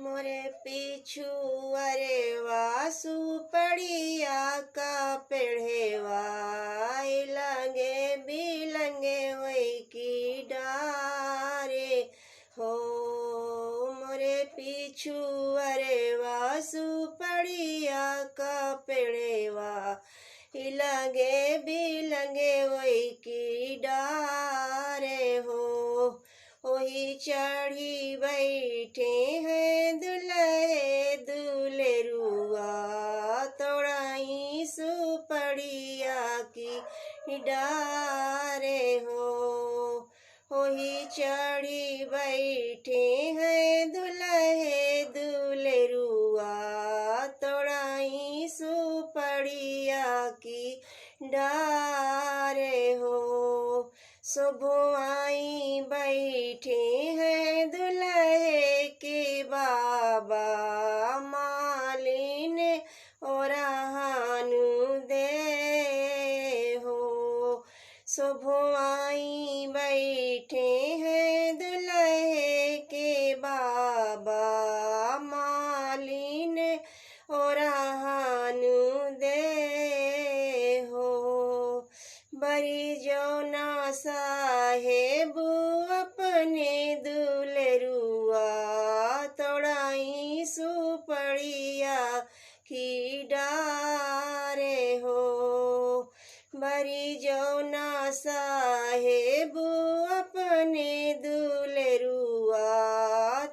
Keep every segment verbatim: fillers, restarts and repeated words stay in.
मोरे पिछुअरवा सुपड़िया का पेड़ेवा, ई लंगे बिलंगे होई की डारे हो। मोरे पिछुअरवा सुपड़िया का पेड़ेवा, ई लंगे बिलंगे होई की डारे हो। ओही चढ़ी बैठे हैं दुलहे दुलरुआ, तोड़ाई सुपड़िया की डारे हो। ओही चढ़ी बैठे हैं दुलहे दुलरुआ, तोड़ाई सुपड़िया की डारे हो। सोभवाई बैठे हैं दुलहे के बाबा, मालिन ओरहानु दे हो। सोभवाई बैठे हैं दुलहे के बाबा, मालिन ओरहानु दे हो। बरी जौना साहेब अपने दुलरुआ, तोड़ाई सुपड़िया की डारे हो। बरी जौना साहेब अपने दुलरुआ,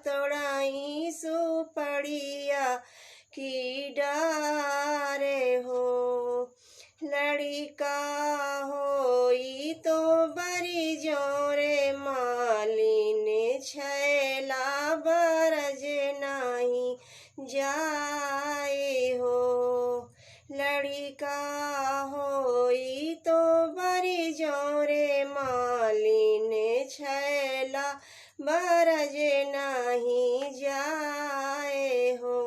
तोड़ाई सुपड़िया की डारे हो। लड़िका होई तो बरी जोरे मालिन, छैला बरज नाही जाए हो। लड़िका होई तो बरी जोरे मालिन, छैला बरज नाही जाए हो।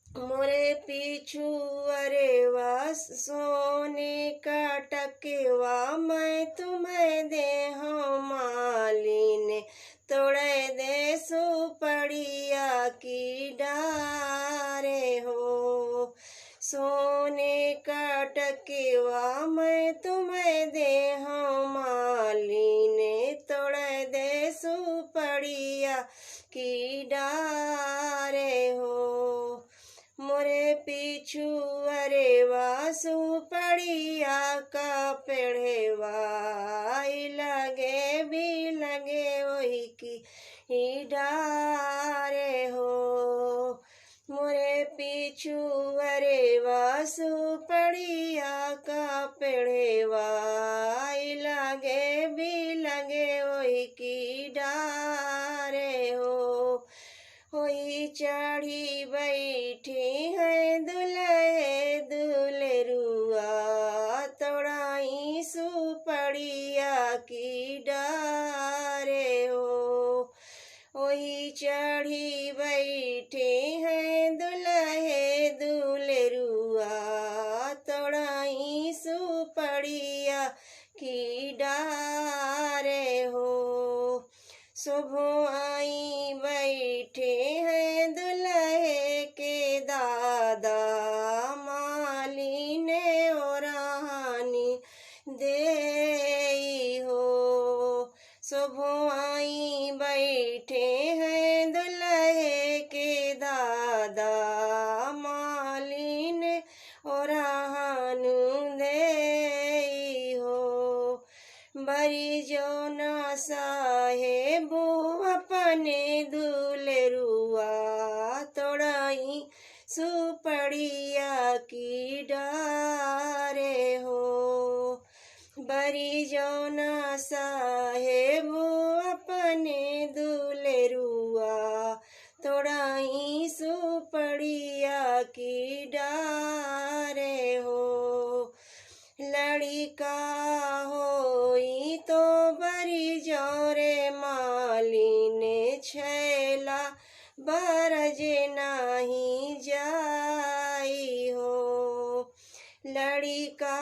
मोरे पिछुअरवा सोने का टकेवा, मैं तुम्हें देहौं मालिन, तोड़े दे सुपड़िया की डारे हो। सोने का टकेवा, मैं तुम्हें देहौं मालिन, तोड़े दे सुपड़िया की डारे हो। मोरे पिछुअरवा सुपड़िया का पेड़ेवा, ई लगे बिलगे ओही की ई डारे हो। मोरे पिछुअरवा सुपड़िया का पेड़ेवा, ई लगे बिलगे ओही की डारे हो। ओही चढ़ी बैठे हैं दुलहे दुलरुआ, तोड़ाई सुपड़िया की डारे हो। ओही चढ़ी बैठे हैं दुलहे दुलरुआ, तोड़ाई सुपड़िया की डारे हो। सोभवाई बैठे हैं दुलहे के दादा, मालिन ओरहानी देई हो। सोभवाई बैठे हैं दुलहे के दादा, मालिन ओरहानु देई हो। बरी जौना साहेब अपने दुलरुआ, तोड़ाई सुपड़िया की डारे हो। बरी जौना साहेब अपने दुलरुआ, तोड़ाई सुपड़िया की डारे हो। लड़िका होई तो बरी जोरे मालिन, छैला बरज नाही जाई हो। लड़िका